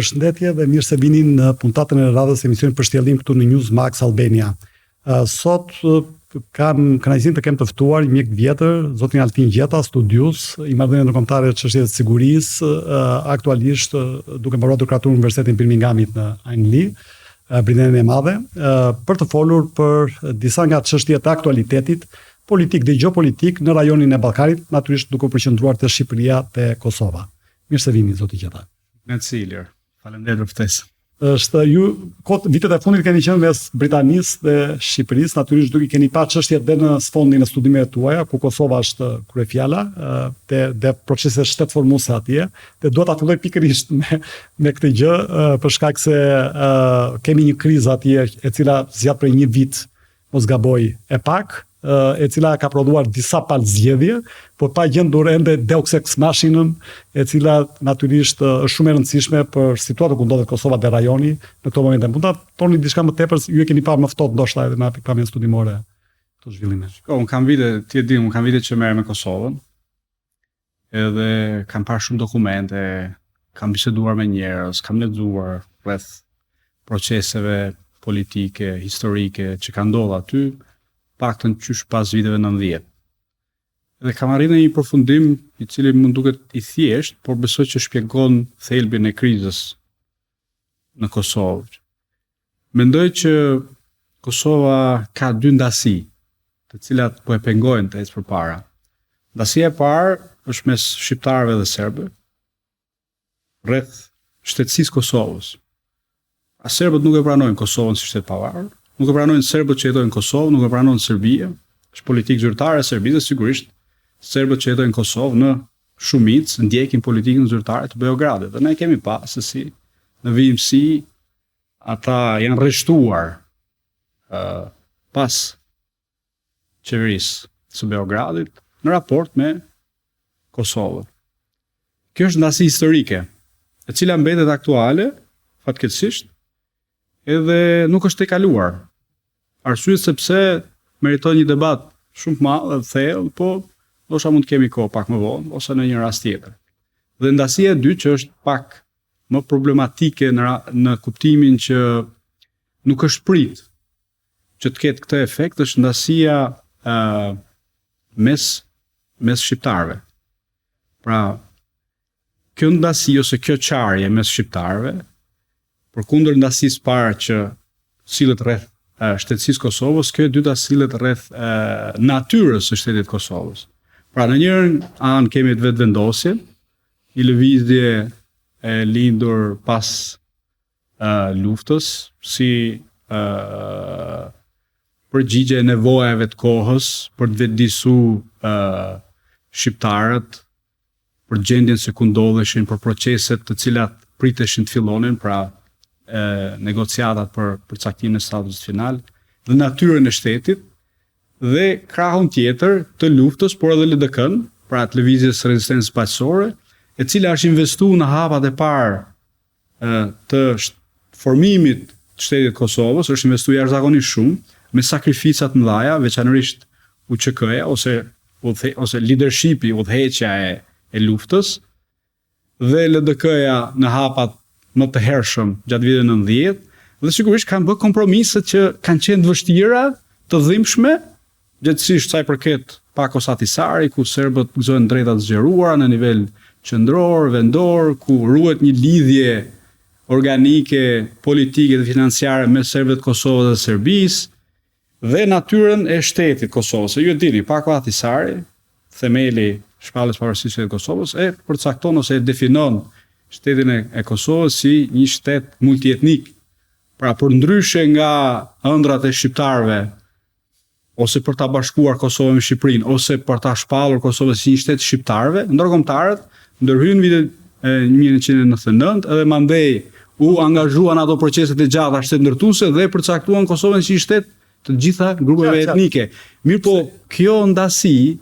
Përshëndetje dhe mirë se vini në puntatën e radhës së emisionit Pështjellim këtu në News Max Albania. Sot kam kënaqësinë të kem të ftuar një mik të vjetër, zotin Altin Gjeta, studiues i marrëdhënieve ndërkombëtare të çështjeve të sigurisë, aktualisht duke mbaruar doktoraturën në Universitetin e Birminghamit në Angli, Britaninë e Madhe, për të folur për disa nga çështjet e aktualitetit politik dhe gjeopolitik në rajonin e Ballkanit, natyrisht duke u përqendruar te Shqipëria dhe Kosova. Mirë se vini, zoti Gjeta. Kënaqësi, Ilir. Faleminderit për ftesën. Është ju kot vitet e fundit keni qenë mes Britanisë dhe Shqipërisë, natyrisht duke keni pa çështjet dhe në sfondin e studimeve tuaja, ku Kosova është kryefjala, te dhe proceset shtetformuese atje, dhe dua ta filloj pikërisht me me këtë gjë, për shkak se kemi një krizë atje e cila zgjat prej një vit mos gaboj, e pak, e cila ka prodhuar disa palë zgjedhje, por pa gjendur ende deus ex machinën, e cila natyrisht është shumë e rëndësishme për situatën ku ndodhet Kosova dhe rajoni në këto momente. Mund ta thoni diçka më tepër, ju e keni parë më ftohtë ndoshta edhe nga pikëpamja studimore këto zhvillime. Shiko, unë kam vite, ti e di, unë kam vite që merrem me Kosovën. Edhe kam parë shumë dokumente, kam biseduar me njerëz, kam lexuar rreth proceseve politike, historike që kanë ndodhur aty, paktën qysh pas viteve 90. Dhe kam arritur në një përfundim i cili mund duket i thjeshtë, por besoj që shpjegon thelbin e krizës në Kosovë. Mendoj që Kosova ka dy ndasi, të cilat po e pengojnë të ecë përpara. Ndasia e parë është mes shqiptarëve dhe serbëve, rreth shtetësisë Kosovës. A serbët nuk e pranojnë Kosovën si shtet pavarur, nuk e pranojnë serbët që jetojnë në Kosovë, nuk e pranon Serbia, është politikë zyrtare e Serbisë, sigurisht serbët që jetojnë në Kosovë në shumicë ndjekin politikën zyrtare të Beogradit. Dhe ne kemi pa se si në vijimësi ata janë rreshtuar uh, pas qeverisë së Beogradit në raport me Kosovën. Kjo është ndasi historike, e cila mbetet aktuale, fatkeqësisht, edhe nuk është tejkaluar. Arsyet sepse meriton një debat shumë të madh dhe të thellë, po ndoshta mund të kemi kohë pak më vonë ose në një rast tjetër. Dhe ndasia e dytë që është pak më problematike në në kuptimin që nuk është prit që të ketë këtë efekt është ndasia uh, mes mes shqiptarëve. Pra, kjo ndasi ose kjo çarje mes shqiptarëve, përkundër ndasisë parë që sillet rreth shtetësisë Kosovës, kjo e dyta sillet rreth natyrës së shtetit të Kosovës. Pra në njërën anë kemi të Vetëvendosjen, një lëvizje e lindur pas uh, luftës, si uh, përgjigje e nevojave të kohës për të vetëdijësu uh, shqiptarët për gjendjen se ku ndodheshin, për proceset të cilat priteshin të fillonin, pra e, negociatat për përcaktimin e statusit final dhe natyrën e shtetit dhe krahun tjetër të luftës, por edhe LDK-n, pra të lëvizjes së rezistencës paqësore, e cila është investu në hapat e parë të formimit të shtetit të Kosovës, është investu jashtëzakonisht shumë, me sakrifica të mëdha, veçanërisht UÇK-ja ose ose leadershipi, udhëheqja e e luftës dhe LDK-ja në hapat më të hershëm gjatë viteve 90 dhe sigurisht kanë bërë kompromise që kanë qenë të vështira, të dhimbshme, gjegjësisht sa i përket Pakos Ahtisaari, ku serbët gëzojnë drejta të zgjeruara në nivel qendror, vendor, ku ruhet një lidhje organike, politike dhe financiare mes serbëve të Kosovës dhe Serbisë, dhe natyrën e shtetit të Kosovës. Se ju e dini, Pako Ahtisaari, themeli shpalljes së pavarësisë së shtetit të Kosovës, e përcakton ose e definon shtetin e, e Kosovës si një shtet multietnik. Pra përndryshe nga ëndrrat e shqiptarëve ose për ta bashkuar Kosovën me Shqipërinë ose për ta shpallur Kosovën si një shtet shqiptarëve, ndërkombëtarët ndërhynë në vitin 1999 edhe mandej u angazhuan ato proceset e gjata shtetndërtuese dhe përcaktuan Kosovën si një shtet të gjitha grupeve etnike. Mirëpo, kjo ndasi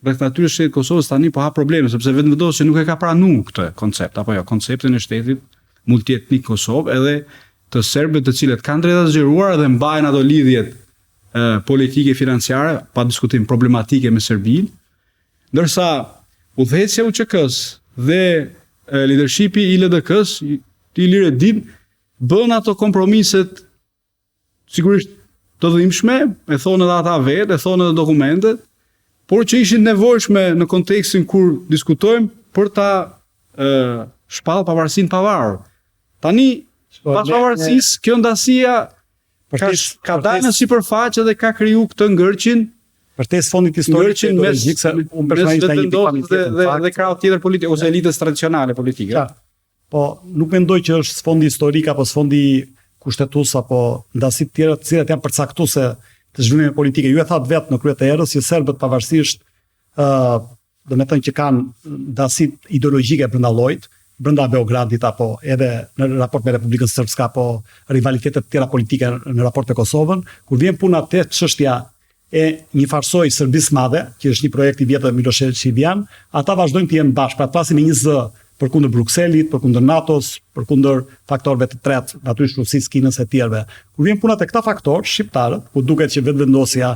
rreth natyrës së shtetit të Kosovës tani po hap probleme sepse Vetëvendosja nuk e ka pranu këtë koncept apo jo, konceptin e shtetit multietnik Kosovë edhe të serbëve të cilët kanë drejta të zgjeruara dhe mbajnë ato lidhjet politike financiare, pa diskutim problematike me Serbinë, ndërsa udhëheqja e UÇK-së dhe leadershipi i LDK-së. Ti Ilir e din, bën ato kompromiset sigurisht të dhimbshme, e thonë edhe ata vetë, e thonë edhe dokumentet, por që ishin të nevojshme në kontekstin kur diskutojmë për ta shpall pavarësinë pavarur. Tani, po, pas pavarësisë, kjo ndasia ka, ka dalë në sipërfaqe dhe ka kriju këtë ngërçin Përtej sfondit historik ngërçin mes se unë personalisht jam një pikëpamje tjetër dhe, dhe, dhe krahut tjetër politik ose elitës tradicionale politike. Qa, po nuk mendoj që është sfondi historik apo sfondi kushtetues apo ndasi të tjera të cilat janë përcaktuese të zhvillimeve politike. Ju e thatë vetë në krye të herës që serbët pavarësisht ë uh, domethënë që kanë ndasi ideologjike brenda llojit, brenda Beogradit apo edhe në raport me Republikën Srpska apo rivalitete të tjera politike në raport me Kosovën, kur vjen puna te çështja e njëfarësoj Serbisë Madhe, që është një projekt i vjetër Miloshevian, ata vazhdojnë të jenë bashkë, pra të flasin me një zë përkundër Brukselit, përkundër NATO-s, përkundër faktorëve të tretë, natyrisht Rusisë, Kinës e tjerëve. Kur vjen puna te këta faktorë, shqiptarët, ku duket që vetëvendosja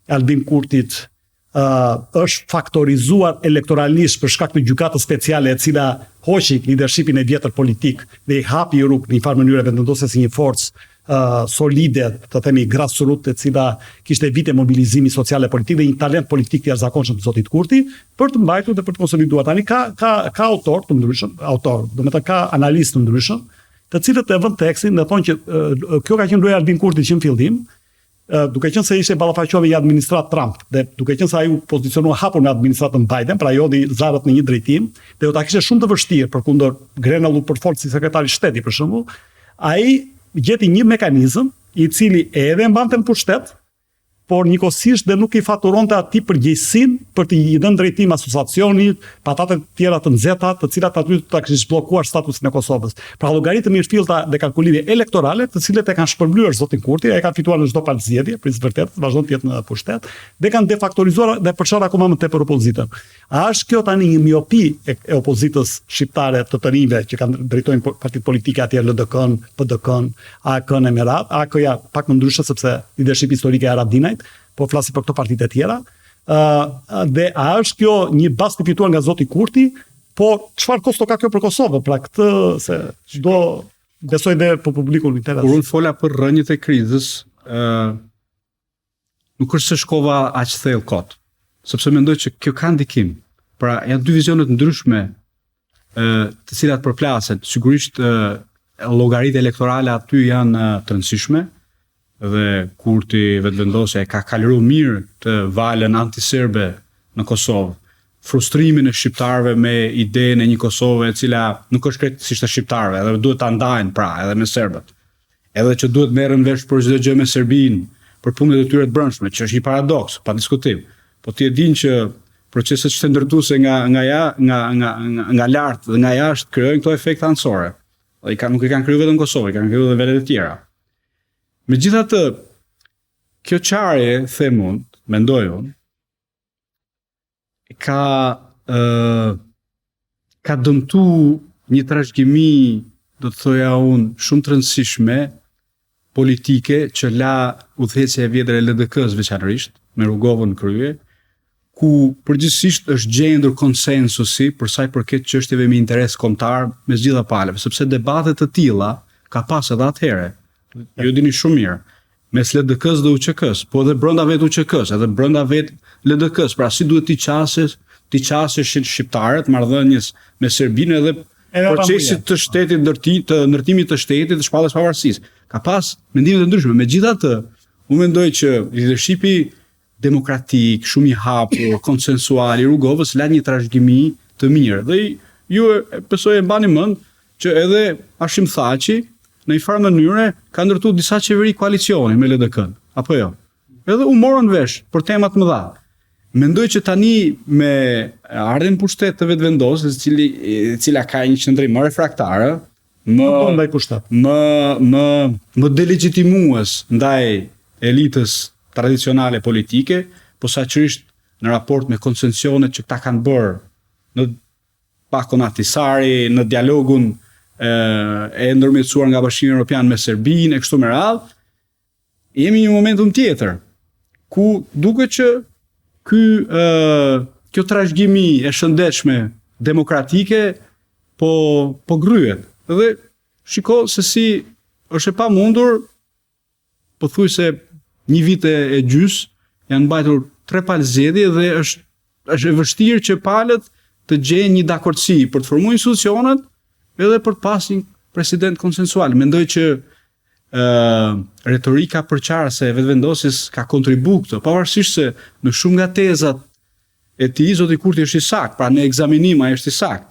e Albin Kurtit është faktorizuar elektoralisht për shkak të gjykatës speciale e cila hoqi lidershipin e vjetër politik dhe i hapi rrugë në një farë mënyre vetëvendosjes si një forcë solide, të themi grassroot e cila kishte vite mobilizimi social e politik dhe një talent politik të jashtëzakonshëm të zotit Kurti për të mbajtur dhe për të konsoliduar. Tani ka ka ka autor të ndryshëm, autor, domethënë ka analistë të ndryshëm, të cilët e vënë theksin dhe thonë që kjo ka qenë loja e Albin Kurtit që në fillim, duke qenë se ishte ballafaquar me një administratë Trump dhe duke qenë se ai u pozicionua hapur me administratën Biden, pra i hodhi zarët në një drejtim dhe do ta kishte shumë të vështirë përkundër Grenell u përfol si sekretar i shtetit për shembull, ai gjeti një mekanizëm i cili edhe e mbante në pushtet, por njëkohësisht dhe nuk i faturonte atij përgjegjësinë për t'i dhënë drejtim asociacionit, patate të tjera të nxehta, të cilat aty do ta kishin zhbllokuar statusin e Kosovës. Pra llogari të mirëfillta dhe kalkulime elektorale, të cilët e kanë shpërblyer zotin Kurti, ai ka fituar në çdo palë zgjedhje, për së vërtetës, vazhdon të jetë në pushtet dhe kanë defaktorizuar dhe përçarë akoma më tepër opozitën. A është kjo tani një miopi e, e opozitës shqiptare të të rinjve që kanë drejtojnë partitë politike atje LDK-n, PDK-n, AAK-n e me radhë, AAK-ja pak më ndryshe sepse leadership historike e Haradinajt, po flasim për këto partitë e tjera. Ë uh, dhe a është kjo një bast i fituar nga zoti Kurti Po çfarë kosto ka kjo për Kosovën? Pra këtë se çdo besoj dhe për publikun interes. Kur unë fola për rrënjët e krizës, ë uh, nuk është se shkova aq thellë kot, sepse mendoj që kjo ka ndikim. Pra janë dy vizione të ndryshme ë të cilat përplasen. Sigurisht ë llogaritë elektorale aty janë të rëndësishme, dhe Kurti Vetëvendosja e ka kalëru mirë këtë valën antiserbe në Kosovë, frustrimin e shqiptarëve me idenë e një Kosove e cila nuk është krejtësisht e shqiptarëve, edhe duhet ta ndajnë pra edhe me serbët. Edhe që duhet merren vesh për çdo gjë me Serbinë, për punët e tyre të brendshme, që është një paradoks, pa diskutim. Po ti e din që proceset shtetndërtuese nga nga ja, nga nga nga, nga lart dhe nga jashtë krijojnë këto efekte anësore. Dhe i kanë nuk i kanë kriju vetëm në Kosovë, i kanë kriju edhe në vende të tjera. Megjithatë, kjo çarje, them unë, mendoj unë, ka ë ka dëmtu një trashëgimi, do të thoja unë, shumë të rëndësishme politike që la udhëheqja e vjetër e LDK-së veçanërisht, me Rugovën në krye, ku përgjithësisht është gjendur konsensusi për sa i përket çështjeve me interes kombëtar mes gjitha palëve, sepse debate të tilla ka pas edhe atëherë. Ju e dini shumë mirë, mes LDK-së dhe UÇK-së, po edhe brenda vetë UÇK-së, edhe brenda vetë LDK-së, pra si duhet t'i qasesh, t'i qaseshin shqiptarët marrëdhënies me Serbinë edhe procesit të shtetit ndërti, të ndërtimit të shtetit të shpalljes pavarësisë. Ka pas mendime të ndryshme. Megjithatë, unë mendoj që leadershipi demokratik, shumë i hapur, konsensual i Rugovës la një trashëgimi të mirë. Dhe ju e besoj e mbani mend që edhe Hashim Thaçi në një farë mënyre ka ndërtuar disa qeveri koalicioni me LDK-n, apo jo? Edhe u morën vesh për tema të mëdha. Mendoj që tani me ardhjen në pushtet të Vetëvendosjes, e cili e cila ka një qëndrim më refraktar, më ndaj pushtet. Më më më delegjitimues ndaj elitës tradicionale politike, posaçërisht në raport me koncesionet që këta kanë bërë në pakon Ahtisari, në dialogun e, e ndërmjetësuar nga Bashkimi Evropian me Serbinë e kështu me radhë, jemi një momentum tjetër ku duket që ky ë kjo trashëgimi e shëndetshme demokratike po po gërryhet. Dhe Shiko se si është e pamundur pothuajse një vit e, e gjys janë mbajtur tre palë zgjedhje dhe është është e vështirë që palët të gjejnë një dakordësi për të formuar institucionet edhe për të pas një president konsensual. Mendoj që ë retorika përçarëse e vetëvendosjes ka kontribuar këtë, pavarësisht se në shumë nga tezat e tij zoti Kurti është i saktë, pra në ekzaminim ai është i saktë.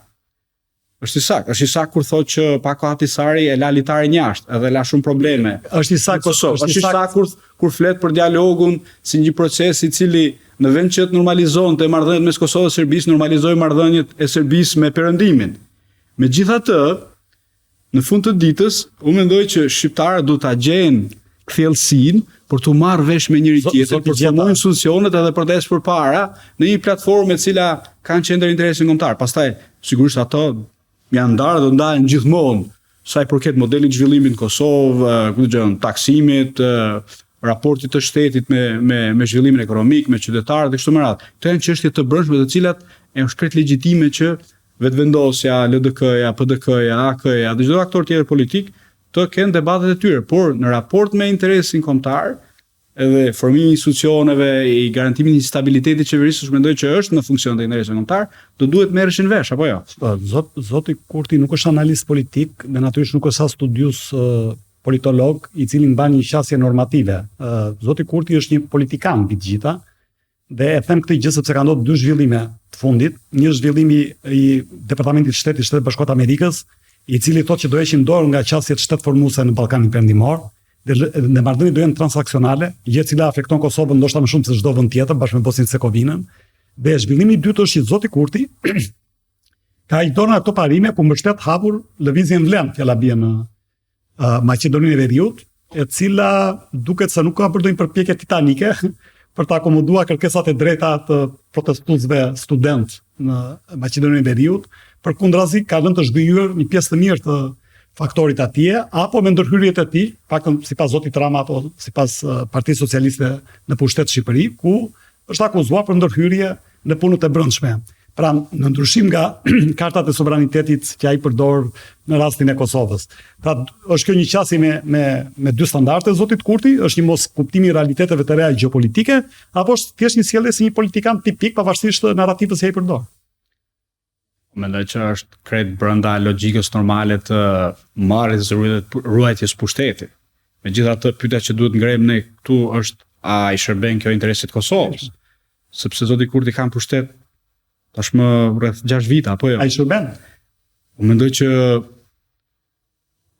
Është i saktë, është i saktë kur thotë që Pako Ahtisaari e la litarin jashtë, edhe la shumë probleme. Është i saktë Kosovë. Është i saktë kur kur flet për dialogun si një proces i cili në vend që të normalizonte marrëdhëniet mes Kosovës dhe Serbisë, normalizoi marrëdhëniet e Serbisë me Perëndimin. Megjithatë, Në fund të ditës, unë mendoj që shqiptarët duhet ta gjejnë kthjellësinë për t'u marrë vesh me njëri tjetrin, për të formuar institucionet edhe për të ecur përpara në një platformë e cila ka në qendër interesin kombëtar. Pastaj, sigurisht ato janë ndarë dhe ndahen gjithmonë sa i përket modelit të zhvillimit në Kosovë, ku di unë, taksimit, raportit të shtetit me me me zhvillimin ekonomik, me qytetarët e kështu me radhë. Këto janë çështje të brendshme të cilat është krejt legjitime që Vetëvendosja, LDK-ja, PDK-ja, AAK-ja dhe çdo aktor tjetër politik të kenë debatet e tyre, por në raport me interesin kombëtar edhe formimi i institucioneve, i garantimit të një stabiliteti qeverisës, mendoj që është në funksion të interesit kombëtar, do duhet merreshin vesh apo jo? Po, zot, zoti Kurti nuk është analist politik dhe natyrisht nuk është as studiues politolog i cili mban një qasje normative. Zoti Kurti është një politikan mbi të gjitha, Dhe e them këtë gjë sepse ka ndodhur dy zhvillime të fundit, një zhvillimi i Departamentit të Shtetit të Shteteve të Bashkuara të Amerikës, i cili thotë që do heqin dorë nga qasjet shtetformuese në Ballkanin Perëndimor dhe dhe marrëdhëniet do jenë transaksionale, gjë e cila afekton Kosovën ndoshta më shumë se çdo vend tjetër bashkë me Bosnjë Hercegovinën. Dhe zhvillimi i dytë është që zoti Kurti ka hequr dorë nga këto parime ku mbështet hapur lëvizjen Vlen, fjala bie në Maqedoninë e Veriut, e cila duket se nuk ka bërë ndonjë përpjekje titanike për të akomoduar kërkesat e drejta të protestuesve studentë në Maqedoninë e Veriut, përkundrazi ka lënë të zhgënjyer një pjesë të mirë të faktorit atje, apo me ndërhyrjet e tij, paktën sipas zotit Rama apo sipas Partisë Socialiste në pushtet Shqipëri, ku është akuzuar për ndërhyrje në punët e brendshme. Pra, në ndryshim nga kartat e sovranitetit që ai përdor në rastin e Kosovës. Pra, është kjo një qasje me me me dy standarde zotit Kurti, është një moskuptim i realiteteve të reja gjeopolitike apo është thjesht një sjellje si një politikan tipik pavarësisht narrativës që ai përdor? Mendoj që është krejt brenda logjikës normale të marrjes dhe ruajtjes pushtetit. Megjithatë, pyetja që duhet ngrejmë ne këtu është a i shërben kjo interesit të Kosovës? Sepse zoti Kurti ka në pushtet tashmë rreth 6 vite apo jo? A i shërben? Unë mendoj që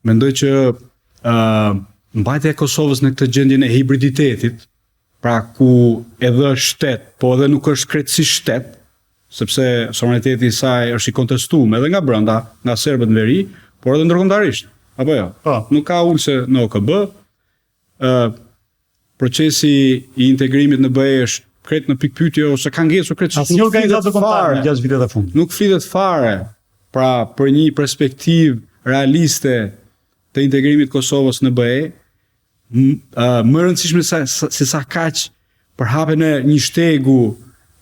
Mendoj që ë uh, mbajtja e Kosovës në këtë gjendjen e hibriditetit, pra ku edhe është shtet, po edhe nuk është krejtësisht shtet, sepse sovraniteti i saj është i kontestuar edhe nga brenda, nga serbët në veri, por edhe ndërkombëtarisht, apo jo? Po. Nuk ka ulëse në OKB, ë procesi i integrimit në BE është krejt në pikëpyetje ose ka ngecur krejt asnjë organizatë ndërkombëtare në 6 vitet e fundit. Nuk flitet fare pra për një perspektivë realiste të integrimit të Kosovës në BE, më e rëndësishme se se sa kaq për hapjen e një shtegu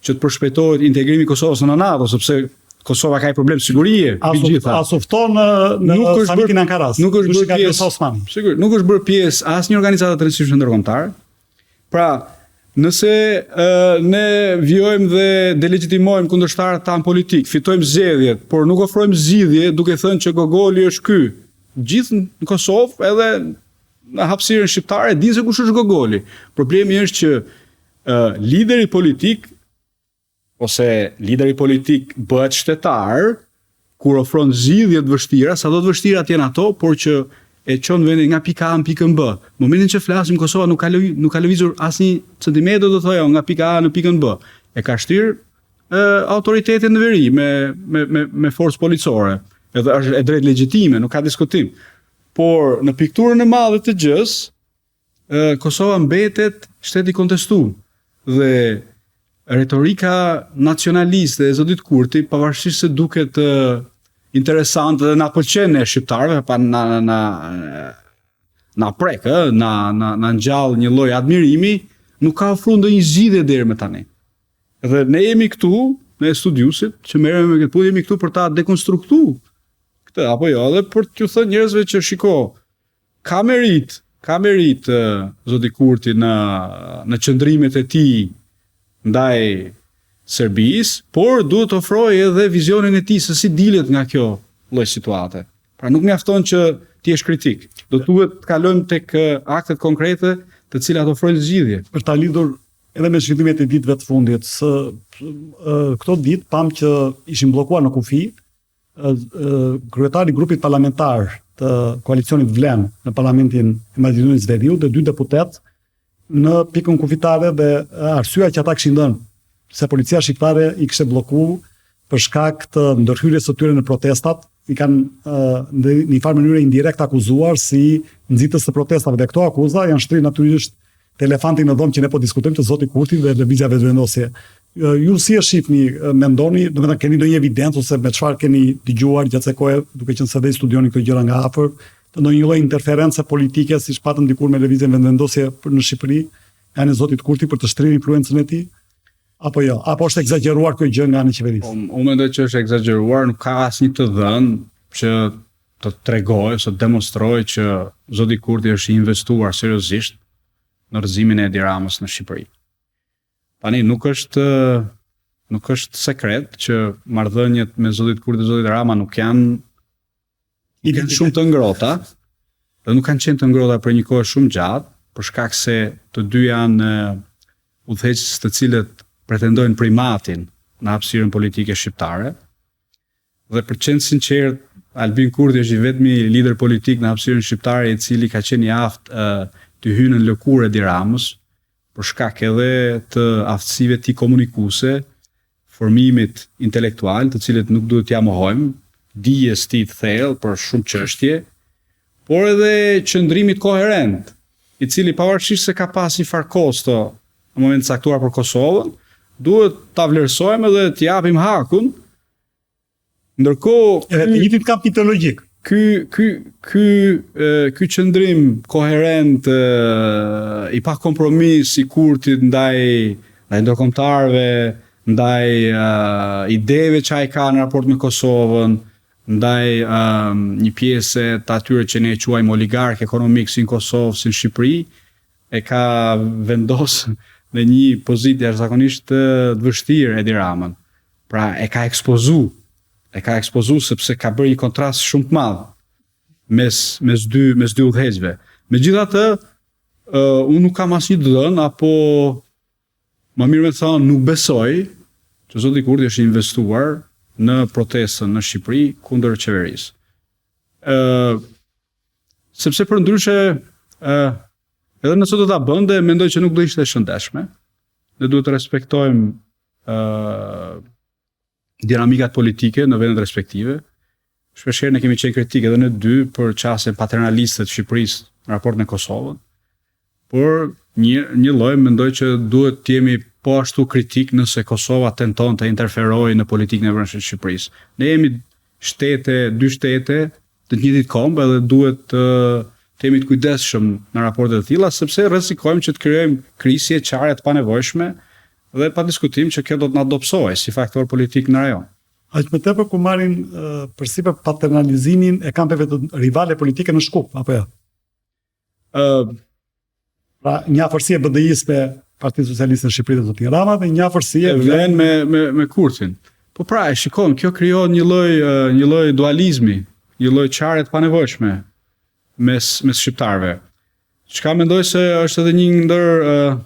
që të përshpejtohet integrimi i Kosovës në NATO, sepse Kosova ka një problem sigurie mbi të gjitha. As u fton në në nuk është samitin e Ankarasë. Nuk është bërë pjesë. Osmani. Sigur, nuk është bërë pjesë asnjë organizatë të rëndësishme ndërkombëtare. Pra, nëse uh, ne vijojmë dhe delegjitimojmë kundërshtarët tanë politik, fitojmë zgjedhjet, por nuk ofrojmë zgjidhje duke thënë që Gogoli është ky. Gjithë në Kosovë edhe në hapësirën shqiptare dinë se kush është Gogoli. Problemi është që uh, lideri politik ose lideri politik bëhet shtetar kur ofron zgjidhje të vështira, sado të vështira të jenë ato, por që e çon vendin nga pika A në pikën B. Në momentin që flasim Kosova nuk ka nuk ka lëvizur asnjë centimetër do thoja nga pika A në pikën B. E ka shtirë autoritetin në veri me me me me forcë policore. Edhe është e drejtë legjitime, nuk ka diskutim. Por në pikturën e madhe të gjës, Kosova mbetet shtet i kontestuar dhe retorika nacionaliste e zotit Kurti, pavarësisht se duket interesante dhe na pëlqen ne shqiptarëve, pa na na na prek, ë, na na na ngjall një lloj admirimi, nuk ka ofruar ndonjë zgjidhje deri më tani. Dhe ne jemi këtu, ne studiuesit që merremi me këtë punë, jemi këtu për ta dekonstruktuar. Këtë apo jo, edhe për t'ju thënë njerëzve që shiko, ka meritë, ka meritë zoti Kurti në në qëndrimet e tij ndaj Serbisë, por duhet të ofrojë edhe vizionin e tij se si dilet nga kjo lloj situate. Pra nuk mjafton që të jesh kritik. Do duhet të kalojmë tek aktet konkrete të cilat ofrojnë zgjidhje. Për ta lidhur edhe me zhvillimet e ditëve të fundit, së këto ditë pamë që ishin bllokuar në kufi kryetari i grupit parlamentar të koalicionit Vlen në parlamentin e Maqedonisë së Veriut dhe dy deputetë në pikën kufitare dhe arsyeja që ata kishin dhënë se policia shqiptare i kishte blloku për shkak të ndërhyrjes së tyre në protestat, i kanë në një farë mënyre indirekt akuzuar si nxitës të protestave dhe këto akuza janë shtrirë natyrisht te elefanti në dhomë që ne po diskutojmë te zoti Kurti dhe Lëvizja Vetëvendosje. Ju si e shihni, mendoni, domethënë keni ndonjë evidencë ose me çfarë keni dëgjuar gjatë kësaj kohe, duke qenë se dhe i studioni këto gjëra nga afër, të ndonjë lloj interference politike siç patëm dikur me Lëvizjen Vetëvendosje në Shqipëri, nga ana e zotit Kurti për të shtrirë influencën e tij? Apo jo? Apo është ekzagjeruar kjo gjë nga ana e qeverisë? Po, unë mendoj që është ekzagjeruar, nuk ka asnjë të dhënë që të tregojë ose të demonstrojë që zoti Kurti është i investuar seriozisht në rrëzimin e Edi Ramës në Shqipëri. Tani nuk është nuk është sekret që marrëdhëniet mes zotit Kurti dhe zotit Rama nuk janë nuk janë shumë të ngrohta dhe nuk kanë qenë të ngrohta për një kohë shumë gjatë, për shkak se të dy janë udhëheqës të cilët pretendojnë primatin në hapësirën politike shqiptare. Dhe për të qenë sinqert, Albin Kurti është i vetmi lider politik në hapësirën shqiptare i cili ka qenë i aftë të hyjë në lëkurë Edi Ramës, për shkak edhe të aftësive të tij komunikuese, formimit intelektual, të cilët nuk duhet t'ia mohojmë, dijes tij të thellë për shumë çështje, por edhe qëndrimit koherent, i cili pavarësisht se ka pas një farë kosto në moment të caktuar për Kosovën, duhet ta vlerësojmë edhe t'i japim hakun. Ndërkohë, edhe të njëjtit kamp ideologjik. Ky ky ky ky qëndrim koherent i pa kompromis i Kurtit ndaj ndaj ndërkombëtarëve, ndaj uh, ideve që ai ka në raport me Kosovën, ndaj uh, një pjese të atyre që ne e quajmë oligarkë ekonomikë si në Kosovë, si në Shqipëri, e ka vendos në një pozitë jashtëzakonisht të vështirë Edi Ramën. Pra e ka ekspozu, e ka ekspozu sepse ka bërë një kontrast shumë të madh mes mes dy mes dy udhëheqësve. Megjithatë, uh, unë nuk kam asnjë të dhënë apo më mirë me thënë nuk besoj që zoti Kurti është investuar në protestën në Shqipëri kundër qeverisë. Ë uh, Sepse përndryshe, ë edhe nëse do ta bënte, mendoj që nuk do ishte e shëndetshme. Ne duhet të respektojmë ë dinamikat politike në vendet respektive. Shpeshherë ne kemi qenë kritikë edhe ne dy për qasjen paternaliste të Shqipërisë në raport me Kosovën. Por një një lloj mendoj që duhet të jemi po ashtu kritik nëse Kosova tenton të interferojë në politikën e brendshme të Shqipërisë. Ne jemi shtete, dy shtete të të njëjtit komb edhe duhet të të jemi të kujdesshëm në raporte të tilla sepse rrezikojmë që të krijojmë krisje, çarje të panevojshme dhe pa diskutim që kjo do të na dobësojë si faktor politik në rajon. Aq më tepër kur marrin përsipër paternalizimin e kampeve të rivale politike në Shkup, apo jo? Ë uh, pra një afërsi e BDI-së me Partinë Socialiste në Shqipëri dhe zotin Rama dhe një afërsi e Vlen me me me Kurtin. Po pra, e shikon, kjo krijon një lloj një lloj dualizmi, një lloj çarje të panevojshme mes mes shqiptarëve. Çka mendoj se është edhe një ndër uh,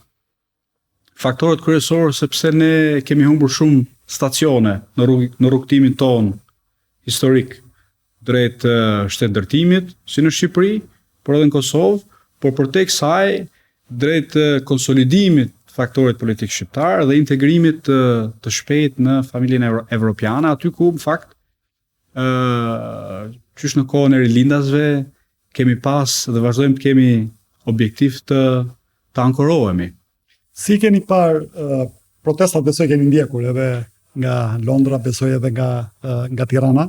faktorët kryesorë sepse ne kemi humbur shumë stacione në rrug, në rrugëtimin tonë historik drejt shtetndërtimit, si në Shqipëri, por edhe në Kosovë, por përtej kësaj drejt konsolidimit të faktorit politik shqiptar dhe integrimit të, të shpejtë në familjen evropiane, aty ku në fakt ë qysh në kohën e rilindasve kemi pas dhe vazhdojmë të kemi objektiv të të ankorohemi. Si keni parë uh, protestat besoj keni ndjekur edhe nga Londra, besoj edhe nga uh, nga Tirana.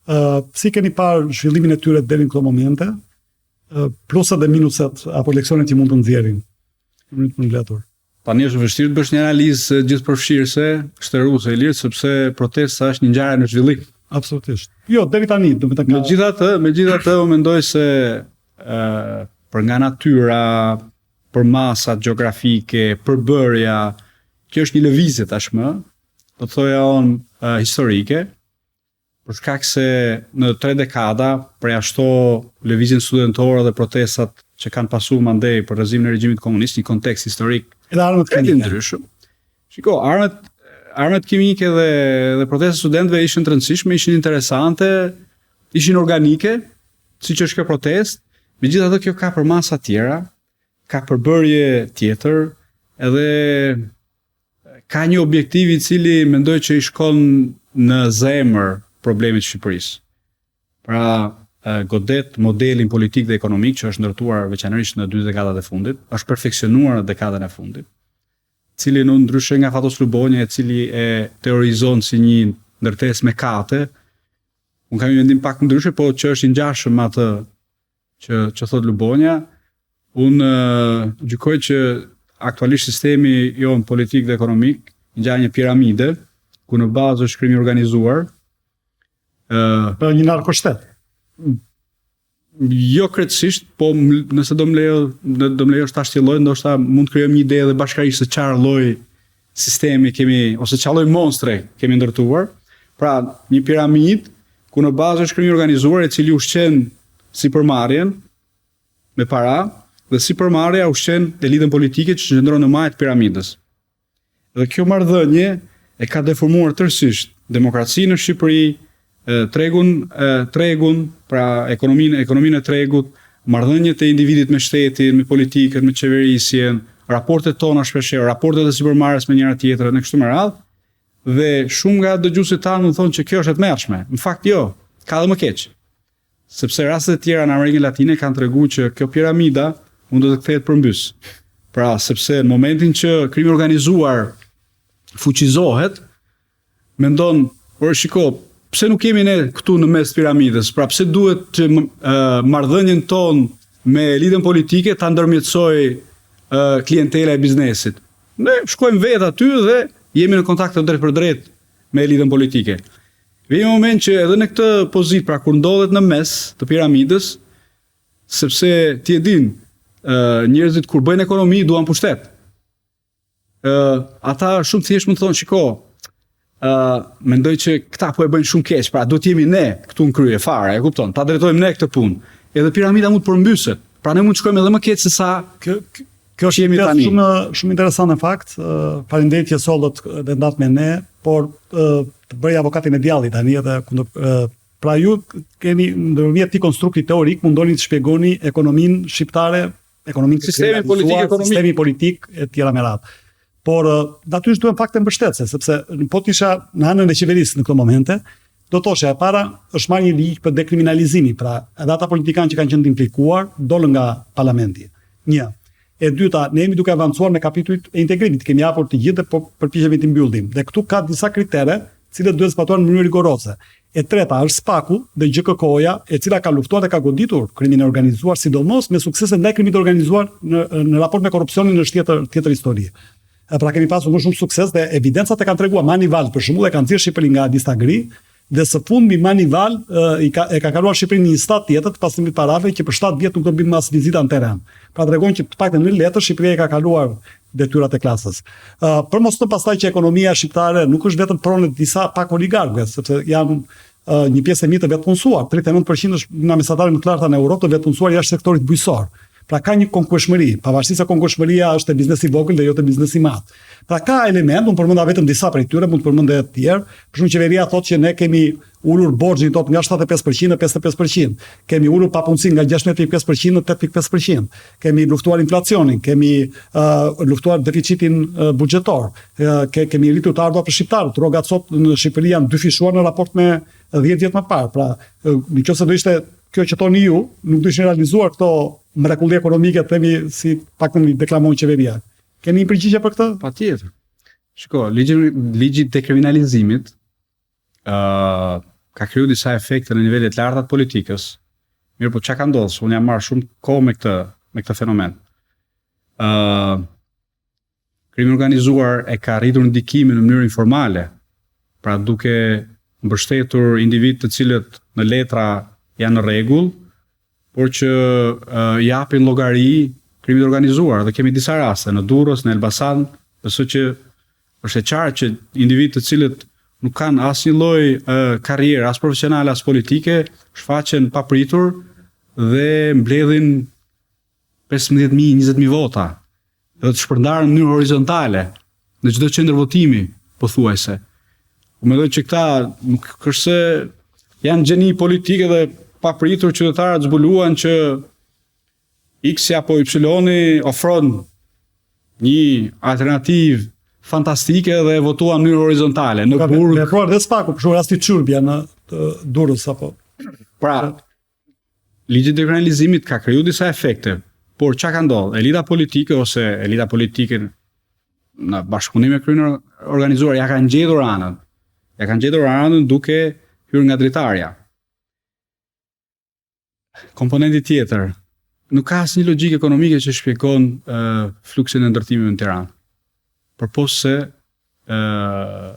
Uh, si keni parë zhvillimin e tyre deri në këto momente? Uh, pluset dhe minuset apo leksionet që mund të nxjerrin në mënyrë të përmbledhur. Tani është vështirë të bësh një analizë gjithëpërfshirëse, shteruese e lirë sepse protesta është një ngjarje në zhvillim. Absolutisht. Jo, deri tani, domethënë ka. Megjithatë, megjithatë unë mendoj se ë për nga natyra, për masat gjeografike, përbërja, kjo është një lëvizje tashmë, do të thoja unë historike, për shkak se në tre dekada përjashto lëvizjen studentore dhe protestat që kanë pasu mandej për rrëzimin e regjimit komunist, një kontekst historik edhe armët kimike. Ndryshëm. Shiko, armët armët kimike dhe dhe protestat e studentëve ishin të rëndësishme, ishin interesante, ishin organike, siç është kjo protestë, megjithatë kjo ka përmasa tjera, ka përbërje tjetër, edhe ka një objektiv i cili mendoj që i shkon në zemër problemit të Shqipërisë. Pra, godet modelin politik dhe ekonomik që është ndërtuar veçanërisht në dy dekadat e fundit, është perfeksionuar në dekadën e fundit, cilin unë ndryshe nga Fatos Lubonja, i cili e teorizon si një ndërtesë me kate, unë kam një mendim pak ndryshe, po që është i ngjashëm me atë që që thotë Lubonja, unë gjykoj që aktualisht sistemi jonë politik dhe ekonomik ngjan një piramide ku në bazë është krimi i organizuar. Ë, uh, një narkoshtet. Jo krejtësisht, po nëse do më lejo, do më lejosh ta shtjelloj, ndoshta mund të krijojmë një ide edhe bashkërisht se çfarë lloj sistemi kemi ose çfarë lloj monstre kemi ndërtuar. Pra, një piramidë ku në bazë është krimi i organizuar i cili ushqen sipërmarrjen me para dhe sipërmarrja ushqen elitën politike që qëndron në majë të piramidës. Dhe kjo marrëdhënie e ka deformuar tërësisht demokracinë në Shqipëri, tregun, tregun, pra ekonominë, ekonominë e tregut, marrëdhëniet e individit me shtetin, me politikën, me qeverisjen, raportet tona shpeshherë, raportet e sipërmarrjes me njëra tjetrën e kështu me radhë. Dhe shumë nga dëgjuesit tanë mund thonë që kjo është e tmerrshme. Në fakt jo, ka edhe më keq. Sepse rastet e tjera në Amerikën Latine kanë treguar që kjo piramida mund të kthehet përmbys. Pra, sepse në momentin që krimi i organizuar fuqizohet, mendon, por shiko, pse nuk jemi ne këtu në mes të piramidës? Pra pse duhet që marrëdhënien tonë me elitën politike ta ndërmjetësojë klientela e biznesit? Ne shkojmë vetë aty dhe jemi në kontakt të drejtpërdrejtë me elitën politike. Vjen një moment që edhe në këtë pozitë, pra kur ndodhet në mes të piramidës, sepse ti e din, njerëzit kur bëjnë ekonomi duan pushtet. Ë ata shumë thjesht mund të thonë, shiko, ë mendoj që këta po e bëjnë shumë keq, pra duhet jemi ne këtu në krye fare, e kupton? Ta drejtojmë ne këtë punë. Edhe piramida mund të përmbyset. Pra ne mund të shkojmë edhe më keq se sa kjo kjo është jemi tani. Shumë shumë interesant në fakt. Faleminderit që sollët dhe ndatë me ne, por të bëj avokatin e djallit tani edhe kundër pra ju keni ndërmjet këtij konstrukti teorik mundoni të shpjegoni ekonominë shqiptare ekonominë sistemin politik ekonomik, sistemin politik e tjera me radhë. Por natyrisht duhen fakte mbështetëse, sepse po të isha në anën e qeverisë në këto momente, do thosha e para është marrë një ligj për dekriminalizimin, pra edhe ata politikanë që kanë qenë të implikuar dolën nga parlamenti. Një. E dyta, ne jemi duke avancuar me kapitujt e integrimit, kemi hapur të gjithë dhe po përpiqemi t'i mbyllim. Dhe këtu ka disa kritere, të cilët duhet zbatuar në mënyrë rigoroze. E treta është SPAK-u dhe GJKKO-ja, e cila ka luftuar dhe ka goditur krimin e organizuar, sidomos me suksese ndaj krimit të organizuar në në raport me korrupsionin është tjetër tjetër histori. E pra kemi pasur më shumë sukses dhe evidencat e kanë treguar Moneyval për shembull e ka nxjerrë Shqipërinë nga lista gri dhe së fundmi Moneyval i ka e ka kaluar Shqipërinë në një stad tjetër të pastrimit të parave që për 7 vjet nuk do bëjmë as vizita në terren. Pra tregon që të paktën në letër Shqipëria i ka kaluar detyrat e klasës. Uh, për mos të pastaj që ekonomia shqiptare nuk është vetëm pronë e disa pak oligarkëve, sepse janë uh, një pjesë e mirë të vetëpunësuar, 39% është nga mesataret më të larta në Europë të vetëpunësuar jashtë sektorit bujqësor. Pra ka një konkurrueshmëri, pavarësisht se konkurrueshmëria është te biznesi i vogël dhe jo te biznesi i madh. Pra ka element, unë përmenda vetëm disa prej tyre, mund të përmend edhe të tjerë. Për shembull qeveria thotë që ne kemi ulur borxhin thotë nga 75% në 55%. Kemi ulur papunësinë nga 16.5% në 8.5%. Kemi luftuar inflacionin, kemi uh, luftuar deficitin uh, buxhetor, uh, ke, kemi rritur të ardhurat për shqiptarët. Rrogat sot në Shqipëri janë dyfishuar në raport me 10 vjet më parë. Pra, uh, në qoftë se do ishte kjo që thoni ju, nuk do ishin realizuar këto mrekulli ekonomike, themi si paktën i deklamon qeveria. Keni një përgjigje për këtë? Patjetër. Shiko, ligji ligji i dekriminalizimit ë ka kriju disa efekte në nivele të larta të politikës. Mirëpo çka ka ndodhur? Unë jam marrë shumë kohë me këtë me këtë fenomen. ë krimi i organizuar e ka rritur ndikimin në mënyrë informale, pra duke mbështetur individë të cilët në letra janë në rregull, por që uh, japin llogari krimit të organizuar dhe kemi disa raste në Durrës, në Elbasan, besoj që është e qartë që individë të cilët nuk kanë asnjë lloj uh, karriere, as profesionale, as politike, shfaqen papritur dhe mbledhin 15.000, 20.000 vota dhe të shpërndarë në mënyrë horizontale në çdo qendër votimi, pothuajse. Unë mendoj që këta nuk është se janë gjeni politike dhe papritur qytetarët zbuluan që X apo Y ofron një alternativë fantastike dhe e votuan në mënyrë horizontale në burg. Ka vepruar dhe SPAK-u, për shembull rasti Çyrbja në Durrës apo. Pra, Ligji i dekriminalizimit ka kriju disa efekte, por çka ka ndodhur? Elita politike ose elita politike në bashkëpunim me krimin e organizuar ja kanë gjetur anën. Ja kanë gjetur anën duke hyrë nga dritarja. Komponenti tjetër, nuk ka asnjë logjikë ekonomike që shpjegon uh, fluksin e ndërtimeve në Tiranë. Përpos se uh,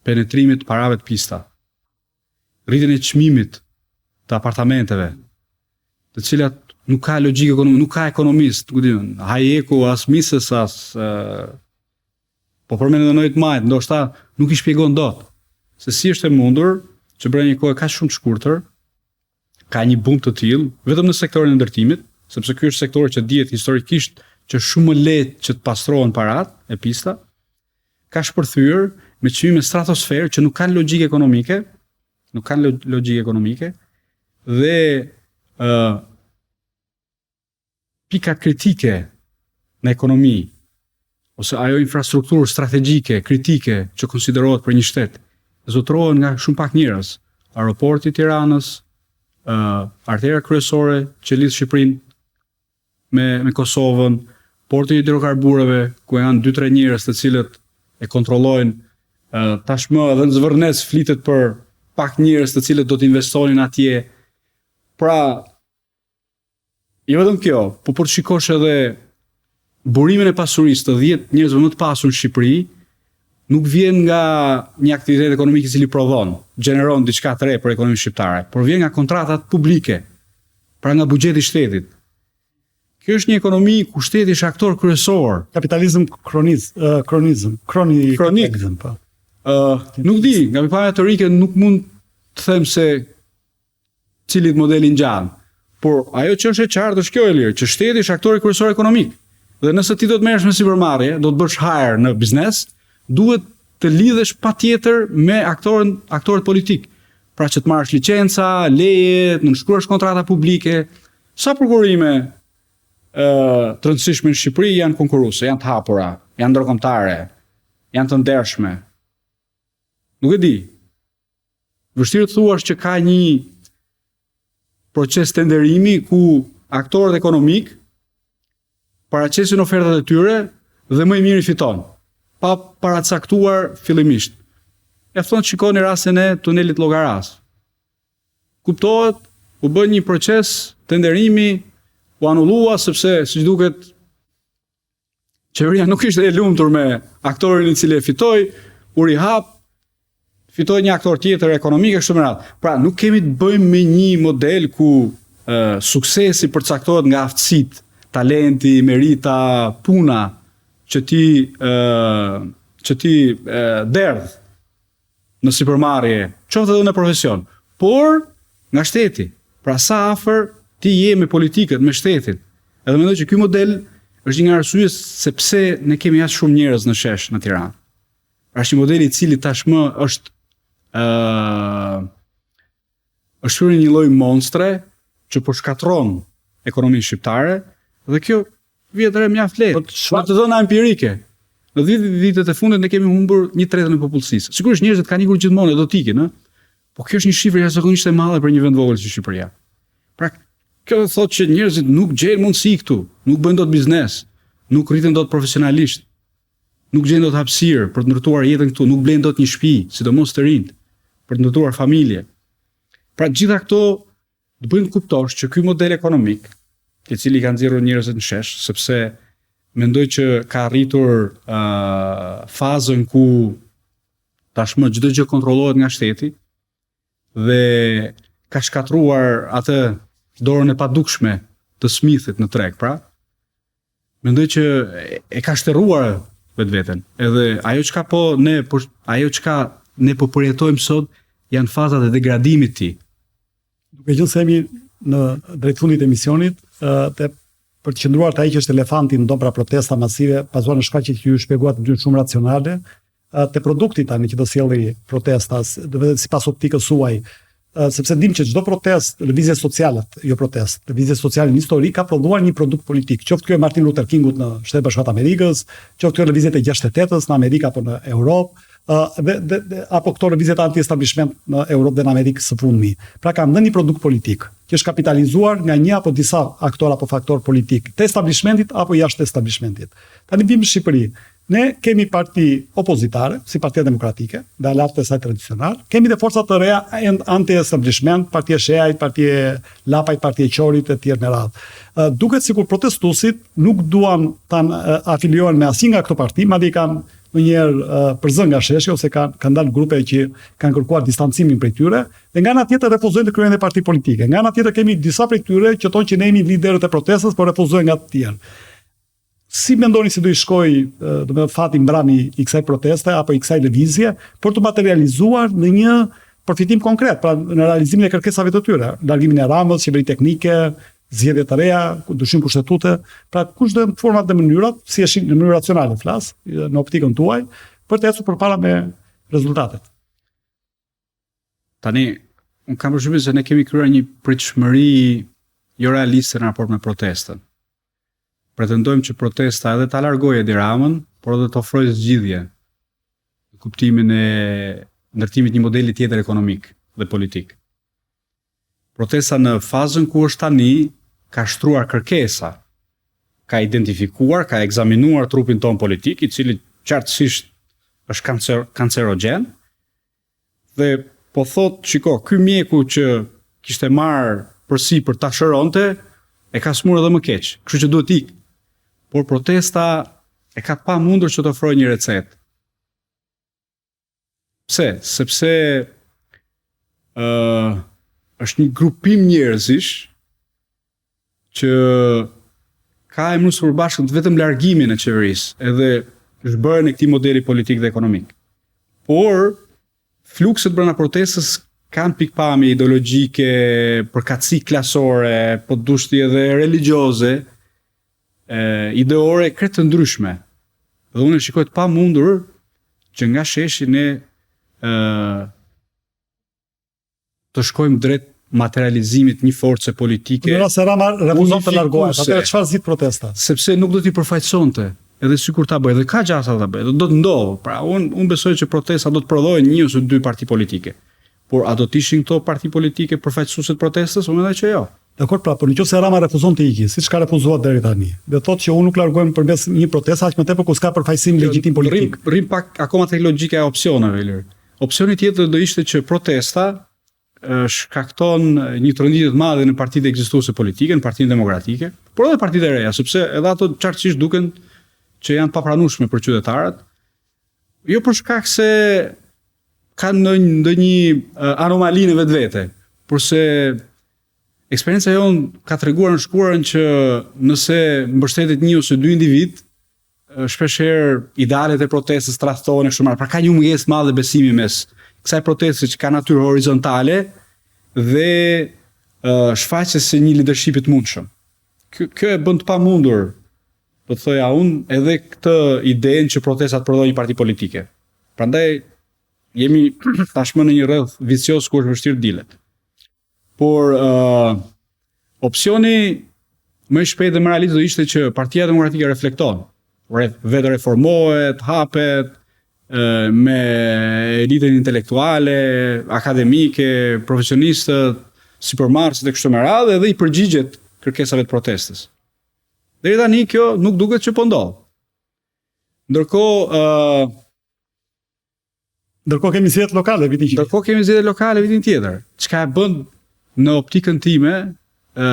penetrimit të parave të pista. rritjen e çmimit të apartamenteve, të cilat nuk ka logjikë ekonomike, nuk ka ekonomist, nuk di, Hayeku, as Mises, as uh, po përmend edhe ndonjë të majtë, ndoshta nuk i shpjegon dot se si është e mundur që brenda një kohe kaq shumë të shkurtër ka një bum të tillë vetëm në sektorin e ndërtimit, sepse ky është sektor që dihet historikisht që është shumë më lehtë që të pastrohen paratë e pista, ka shpërthyer me çmime stratosfer që nuk kanë logjikë ekonomike, nuk kanë logjikë ekonomike dhe ë uh, pika kritike në ekonomi ose ajo infrastrukturë strategjike kritike që konsiderohet për një shtet zotërohen nga shumë pak njerëz. Aeroporti i Tiranës, ë uh, arteria kryesore që lidh Shqipërinë me me Kosovën, porti i hidrokarbureve ku janë 2-3 njerëz të cilët e kontrollojnë tashmë edhe në Zvërnec flitet për pak njerëz të cilët do të investonin atje. Pra, jo vetëm kjo, po po të shikosh edhe burimin e pasurisë të 10 njerëzve më të pasur në Shqipëri, nuk vjen nga një aktivitet ekonomik i cili prodhon, gjeneron diçka të re për ekonominë shqiptare, por vjen nga kontratat publike, pra nga buxheti i shtetit. Kjo është një ekonomi ku shteti është aktor kryesor. Kapitalizëm kroniz, uh, kronizëm, kroni kronik. Po. Uh, nuk di, nga pikëpamja teorike nuk mund të them se cilit model i ngjan. Por ajo që është e qartë është kjo e lirë, që shteti është aktori kryesor ekonomik. Dhe nëse ti do të merresh me sipërmarrje, do të bësh hajër në biznes, duhet të lidhesh patjetër me aktorën, aktorët politik. Pra që të marrësh licenca, leje, të nënshkruash kontrata publike, sa prokurime ë të rëndësishme në Shqipëri janë konkurruese, janë të hapura, janë ndërkombëtare, janë të ndershme. Nuk e di. Vështirë të thuash që ka një proces tenderimi ku aktorët ekonomikë paraqesin ofertat e tyre dhe më i miri fiton, pa paracaktuar fillimisht. Mjafton të shikoni rastin e tunelit Llogarasë. Kuptohet, u bë një proces tenderimi, u anullua sepse siç duket qeveria nuk ishte e lumtur me aktorin i cili e fitoi, u rihap, fitoi një aktor tjetër ekonomik e kështu me radhë. Pra, nuk kemi të bëjmë me një model ku e, suksesi përcaktohet nga aftësitë, talenti, merita, puna që ti e, që ti e, derdh në sipërmarrje, qoftë edhe në profesion, por nga shteti. Pra sa afër ti je me politikën, me shtetin. Edhe mendoj që ky model është një nga arsyet se pse ne kemi aq shumë njerëz në shesh në Tiranë. Pra është një model i cili tashmë është ë uh, është kthyer në një lloj monstre që po shkatërron ekonominë shqiptare dhe kjo vihet re mjaft lehtë. Po të dhëna empirike. Në 10 vitet e fundit ne kemi humbur një tretën e popullsisë. Sigurisht njerëzit kanë ikur gjithmonë do të ikin, ë. Po kjo është një shifër jashtëzakonisht e madhe për një vend vogël si Shqipëria. Pra, kjo do të thotë që njerëzit nuk gjejnë mundësi këtu, nuk bëjnë dot biznes, nuk rriten dot profesionalisht. Nuk gjejnë dot hapësirë për të ndërtuar jetën këtu, nuk blejnë dot një shtëpi, sidomos të rinjtë, për të ndërtuar familje. Pra të gjitha këto të bëjnë të kuptosh që ky model ekonomik, i cili ka nxjerrur njerëzit në shesh, sepse mendoj që ka arritur uh, fazën ku tashmë çdo gjë kontrollohet nga shteti. Dhe ka shkatërruar atë dorën e padukshme të Smithit në treg, pra mendoj që e ka shterruar vetveten. Edhe ajo çka po ne po ajo çka ne po përjetojmë sot janë fazat e degradimit të tij. Duke qenë se jemi në drejt fundit të emisionit, ë për të qëndruar te ai që është elefanti në dhomë pra protesta masive, bazuar në shkaqet që ju shpjeguat në mënyrë shumë racionale, te produkti tani që do sjelli protesta, do të sipas optikës suaj, sepse dim që çdo protestë, lëvizje sociale, jo protestë, lëvizje sociale në histori ka prodhuar një produkt politik, qoftë kjo e Martin Luther Kingut në Shtetet e Bashkuara të Amerikës, qoftë kjo lëvizjet e 68-ës në Amerikë apo në Europë, dhe, dhe, dhe apo këto lëvizjet anti-establishment në Europë dhe në Amerikë së fundmi. Pra kanë dhënë një produkt politik që është kapitalizuar nga një apo disa aktorë apo faktorë politik të establishmentit apo jashtë establishmentit. Tani vim në Shqipëri. Ne kemi parti opozitare, si Partia Demokratike dhe aleatët e saj tradicionalë, kemi dhe forca të reja anti-establishment, Partia e Shehajt, Partia e Lapajt, Partia e Qorit e tjerë me radhë. Duket sikur protestuesit nuk duan të afiliohen me asnjë nga këto parti, madje i kanë ndonjëherë përzënë nga sheshi ose kanë kanë dalë grupe që kanë kërkuar distancimin prej tyre dhe nga ana tjetër refuzojnë të krijojnë dhe parti politike. Nga ana tjetër kemi disa prej tyre që thonë që ne jemi liderët e protestës, por refuzohen nga të tjerë. Si mendoni se do i shkojë, domethënë fati mbrami i kësaj proteste apo i kësaj lëvizje për t'u materializuar në një përfitim konkret, pra në realizimin e kërkesave të tyre, largimin e Ramës, qeveri teknike, zgjedhje të reja, ndryshim kushtetute, pra kush do jenë format dhe mënyrat, si e shihni në mënyrë racionale flas, në optikën tuaj, për të ecur përpara me rezultatet. Tani, unë kam përshtypjen se ne kemi krijuar një pritshmëri jo realiste në raport me protestën. Pretendojmë që protesta edhe ta largojë Edi Ramën, por edhe të ofrojë zgjidhje në kuptimin e ndërtimit një modeli tjetër ekonomik dhe politik. Protesta në fazën ku është tani ka shtruar kërkesa, ka identifikuar, ka ekzaminuar trupin tonë politik, i cili qartësisht është kancer, kancerogjen, Dhe po thotë, shiko, ky mjeku që kishte marrë përsipër ta shëronte, e ka sëmurë edhe më keq, kështu që duhet ikë. Por protesta e ka të pamundur që të ofrojë një recetë. Pse? Sepse ë uh, është një grupim njerëzish që ka emërues të përbashkët vetëm largimin e qeverisë, edhe zhbërjen e këtij modeli politik dhe ekonomik. Por flukset brenda protestës kanë pikëpamje ideologjike, përkatësi klasore, po të dush ti edhe religjioze, e, ideore krejt të ndryshme. Dhe unë e shikoj të pamundur që nga sheshi ne ë të shkojmë drejt materializimit një force politike. Në rast se Rama refuzon të largohet, atëherë çfarë zgjidh protesta? Sepse nuk do t'i përfaqësonte, edhe sikur ta bëjë, dhe ka gjasa ta bëjë, do të ndodhë. Pra unë unë besoj që protesta do të prodhojë një ose dy parti politike. Por a do të ishin këto parti politike përfaqësuese të protestës? Unë mendoj që jo. Dakord, pra, por në qoftë se Rama refuzon të iki, siç ka refuzuar deri tani, dhe thotë që unë nuk largohem përmes një proteste, aq më tepër kur s'ka përfaqësim legjitim politik. Rrim, rrim pak akoma tek logjika e opsioneve, Ilir. Opsioni tjetër do ishte që protesta shkakton një tronditje të madhe në partitë ekzistuese politike, në Partinë Demokratike, por edhe partitë e reja, sepse edhe ato qartësisht duken që janë të papranueshme për qytetarët, jo për shkak se kanë ndonjë ndonjë anomali në vetvete, por se eksperienca jonë ka treguar në shkuarën që nëse mbështetet një ose dy individë, shpesh herë idealet e protestës tradhtohen e kështu me radhë. Pra ka një mungesë të madhe besimi mes kësaj proteste që ka natyrë horizontale dhe uh, shfaqjes së një leadershipi të mundshëm. Kjo, kjo e bën të pamundur, do të thoja unë, edhe këtë idenë që protesta të prodhojë një parti politike. Prandaj jemi tashmë në një rreth vicioz ku është vështirë dilet. Por uh, opsioni më i shpejtë dhe më realist do ishte që Partia Demokratike reflekton, re, vetë reformohet, hapet me elitën intelektuale, akademike, profesionistët, sipërmarrësit e kështu me radhë edhe i përgjigjet kërkesave të protestës. Deri tani kjo nuk duket që po ndodh. Ndërkohë, ë uh, Ndërkohë kemi zgjedhjet lokale vitin tjetër. Ndërkohë kemi zgjedhjet lokale vitin tjetër, çka e bën në optikën time ë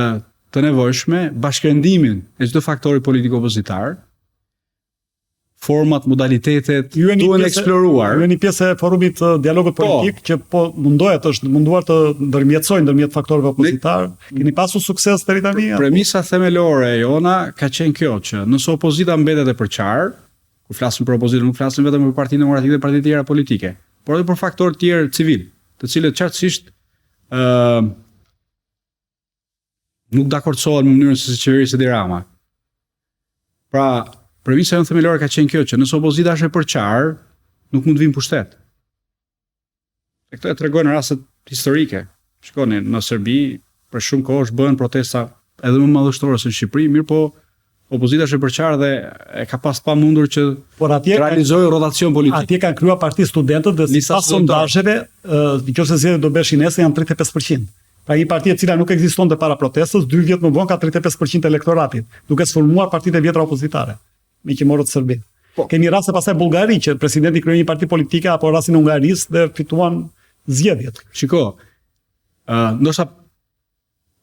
të nevojshme bashkërendimin e çdo faktori politik opozitar. Format, modalitetet duhen eksploruar. Ju jeni pjesë e forumit të dialogut po. politik po, që po mundohet është munduar të ndërmjetësojë ndërmjet faktorëve opozitarë. Keni pasur sukses deri tani? Premisa themelore e jona ka qenë kjo që nëse opozita mbetet e përçarë, kur flasim për opozitën nuk flasim vetëm për Partinë Demokratike dhe partitë e tjera politike, por edhe për faktorë të tjerë civilë, të cilët qartësisht ë uh, nuk dakordësohen me mënyrën se si qeveris Edi Rama. Pra, premisa jonë themelore ka qenë kjo që nëse opozita është e përçarë, nuk mund të vijë në pushtet. E këto e tregojnë rastet historike. Shikoni, në Serbi për shumë kohë është bëhen protesta edhe më madhështore se në Shqipëri, mirëpo opozita është e përçarë dhe e ka pas të pamundur që Por atje të realizojë rotacion politik. Atje kanë krijuar parti studentët dhe sipas sondazheve, nëse zgjedhjet do bëheshin nesër janë 35%. Pra një parti e cila nuk ekzistonte para protestës, dy vjet më vonë ka 35% të elektoratit, duke sformuar partitë e vjetra opozitare, meqë morët Serbinë. Po. Kemi raste pastaj Bullgari që presidenti krijoi një parti politike apo rastin e Hungarisë dhe fituan zgjedhjet. Shiko, ë uh, ndoshta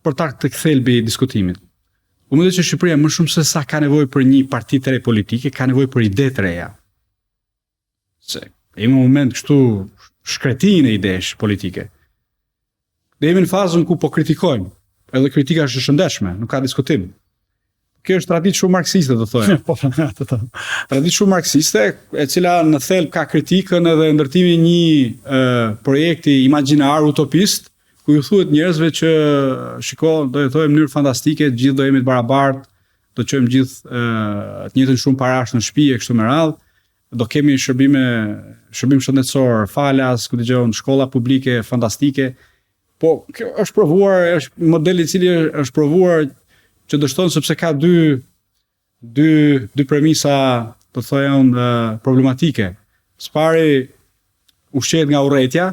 për ta tek thelbi i diskutimit. Unë mendoj që Shqipëria më shumë se sa ka nevojë për një parti të re politike, ka nevojë për ide të reja. Se jemi në moment kështu shkretinë e idesh politike. Ne jemi në fazën ku po kritikojmë, edhe kritika është e shëndetshme, nuk ka diskutim. Kjo është traditë shumë marksiste, do thoja. Po, atë të. Traditë shumë marksiste, e cila në thelb ka kritikën edhe ndërtimin e një e, projekti imagjinar utopist, ku ju thuhet njerëzve që shiko, do jetojmë në mënyrë fantastike, të gjithë do jemi të barabartë, do të çojmë gjithë të njëjtën shumë parash në shtëpi e kështu me radhë, do kemi shërbime shërbim shëndetësor falas, ku dëgjon shkolla publike fantastike. Po kjo është provuar, është model i cili është provuar që dështon sepse ka dy dy dy premisa, do të thoja unë, problematike. Së pari ushqehet nga urrejtja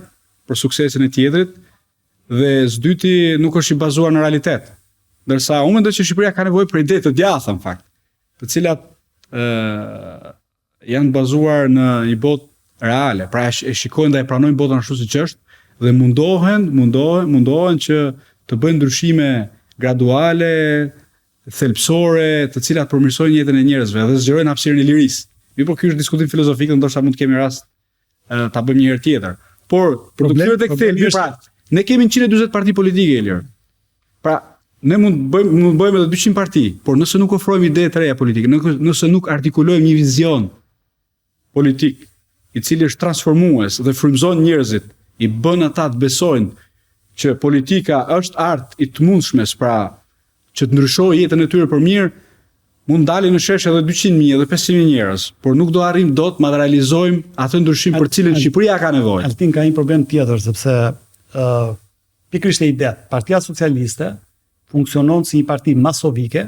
për suksesin e tjetrit dhe së dyti nuk është i bazuar në realitet. Ndërsa unë mendoj që Shqipëria ka nevojë për ide të djathta në fakt, të cilat ë janë bazuar në një botë reale, pra e shikojnë dhe e pranojnë botën ashtu siç është dhe mundohen, mundohen, mundohen që të bëjnë ndryshime graduale, thelbësore, të cilat përmirësojnë jetën e njerëzve dhe zgjerojnë hapësirën e lirisë. Mirëpo ky është diskutim filozofik dhe ndoshta mund të kemi rast ta bëjmë një herë tjetër. Por për të kthyer tek thelbi, pra, ne kemi 140 parti politike Ilir. Pra, ne mund të bëjmë mund të bëjmë edhe 200 parti, por nëse nuk ofrojmë ide të reja politike, nëse nuk artikulojmë një vizion politik i cili është transformues dhe frymëzon njerëzit, i bën ata të besojnë që politika është art i të mundshmes, pra që të ndryshojë jetën e tyre për mirë, mund dalin në shesh edhe 200.000 edhe 500.000 njerëz, por nuk do arrijmë dot të materializojmë atë ndryshim për cilin Shqipëria ka nevojë. Altin ka një problem tjetër sepse ë uh, pikërisht e ide, Partia Socialiste funksionon si një parti masovike,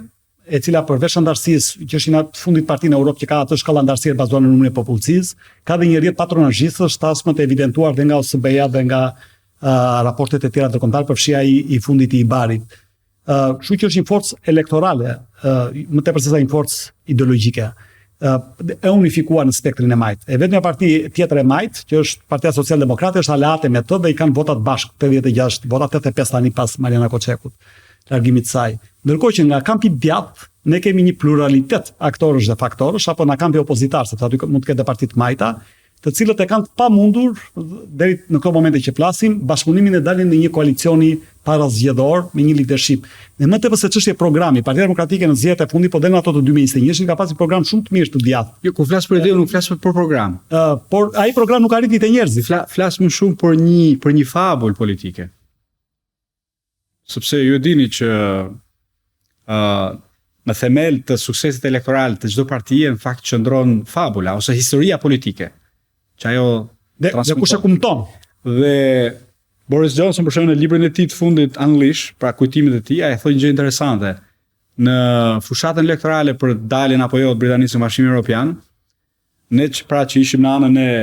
e cila përveç anëtarësisë, që është një nga të fundit parti në Europë që ka atë shkallë anëtarësie bazuar në numrin e popullsisë, ka dhe një rrjet patronazhistësh tashmë të evidentuar dhe nga OSBE-ja dhe nga uh, raportet e tjera ndërkombëtare, përfshi ai i fundit i IBAR-it. Uh, kështu që është një forcë elektorale, uh, më tepër sesa një forcë ideologjike, uh, e unifikuar në spektrin e majtë. E vetmja parti tjetër e majtë, që është Partia Social Demokrate, është aleate me të dhe i kanë votat bashkë, 86 vota, 85 tani pas Mariana Koçekut, largimit të saj. Ndërkohë që nga kampi i djathtë ne kemi një pluralitet aktorësh dhe faktorësh apo nga kampi opozitar, sepse aty mund të ketë dhe parti të majta, të cilët e kanë të pamundur deri në këto momente që flasim, bashkëpunimin e daljen në një koalicioni parazgjedhor me një leadership. Dhe më tepër se çështje programi, Partia Demokratike në zgjedhjet e fundit, po dhe në ato të 2021-shin ka pasur një program shumë të mirë të djathtë. Jo, kur flas për ide, nuk flas për program. Ë, uh, por ai program nuk arriti te njerëzit. Fla, flas më shumë për një për një fabul politike. Sepse ju e dini që ë uh, në themel të suksesit elektoral të çdo partie në fakt qëndron fabula ose historia politike që ajo dhe, dhe kush e kumton. Dhe Boris Johnson për shembull në librin e tij të fundit Unleash, pra kujtimet e tij, ai thotë një gjë interesante. Në fushatën elektorale për daljen apo jo të Britanisë në Bashkimin Evropian, ne që pra që ishim në anën e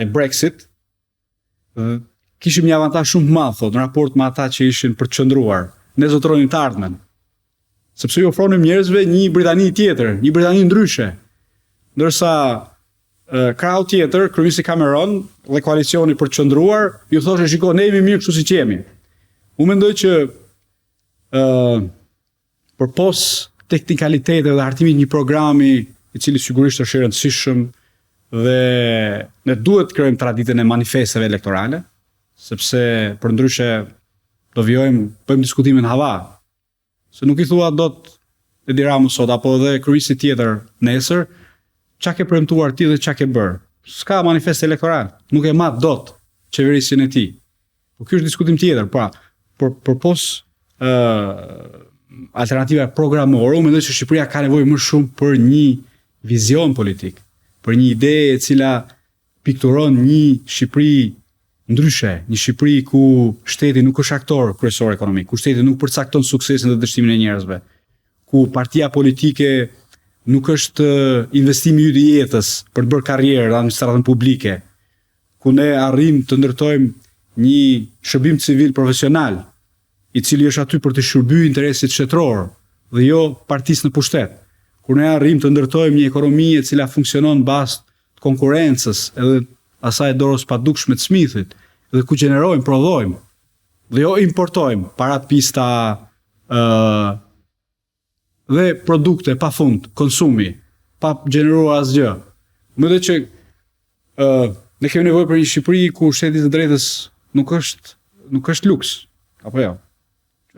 e Brexit, Kishim një avantazh shumë të madh, thotë, në raport me ata që ishin për të qëndruar. Ne zotëronim të ardhmen. Sepse ju ofronim njerëzve një Britani tjetër, një Britani ndryshe. Ndërsa krahu tjetër, kryeministri Cameron dhe koalicioni për të qëndruar, ju thoshte shiko, ne jemi mirë kështu siç jemi. Unë mendoj që ë përpos teknikaliteteve dhe hartimit një programi i cili sigurisht është i rëndësishëm dhe ne duhet të krijojmë traditën e manifesteve elektorale, sepse përndryshe do vijojmë bëjmë diskutime në hava. Se nuk i thua dot Edi Ramës sot apo edhe kryeministrit tjetër nesër, ça ke premtuar ti dhe ça ke bërë. S'ka manifest elektoral, nuk e mat dot qeverisjen e tij. Po ky është diskutim tjetër, pra, por përpos ë uh, alternativa programore, unë mendoj se Shqipëria ka nevojë më shumë për një vizion politik, për një ide e cila pikturon një Shqipëri ndryshe, një Shqipëri ku shteti nuk është aktor kryesor ekonomik, ku shteti nuk përcakton suksesin dhe dështimin e njerëzve, ku partia politike nuk është investimi yt i jetës për të bërë karrierë në administratën publike, ku ne arrijmë të ndërtojmë një shërbim civil profesional, i cili është aty për të shërbyer interesit shtetëror dhe jo partisë në pushtet. Kur ne arrijmë të ndërtojmë një ekonomi e cila funksionon në bazë të konkurrencës edhe asaj dorës padukshme të Smithit, dhe ku gjenerojmë, prodhojmë dhe jo importojmë para të pista ë dhe produkte pa fund konsumi, pa gjeneruar asgjë. Mendoj që ë ne kemi nevojë për një Shqipëri ku shteti i së drejtës nuk është nuk është luks, apo jo.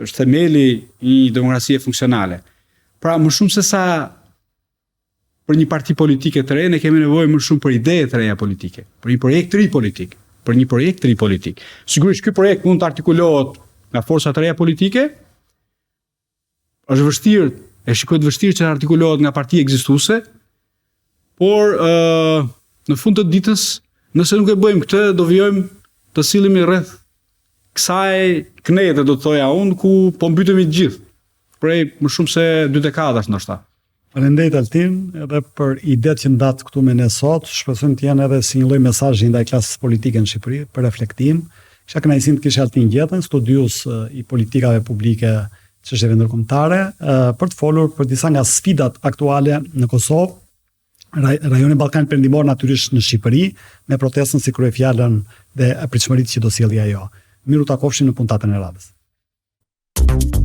Është themeli i një demokracie funksionale. Pra, më shumë se sa për një parti politike të re, ne kemi nevojë më shumë për ide të reja politike, për një projekt të ri politik, për një projekt të ri politik. Sigurisht ky projekt mund të artikulohet nga forca të reja politike. Është vështirë, e shikoj të vështirë që të artikulohet nga parti ekzistuese, por ë uh, në fund të ditës, nëse nuk e bëjmë këtë, do vijojmë të sillemi rreth kësaj kënete, do të thoja unë, ku po mbytemi të gjithë prej më shumë se dy dekadash ndoshta. Faleminderit Altin edhe për idetë që ndatë këtu me ne sot. Shpresojmë të jenë edhe si një lloj mesazhi ndaj klasës politike në Shqipëri për reflektim. Kisha kënaqësinë të kisha Altin Gjetën, studiues i politikave publike çështjeve ndërkombëtare, për të folur për disa nga sfidat aktuale në Kosovë, rajonin e Ballkanit Perëndimor natyrisht në Shqipëri, me protestën si kryefjalën dhe pritshmëritë që do sjelli ajo. Mirutakofshim në puntatën e radhës.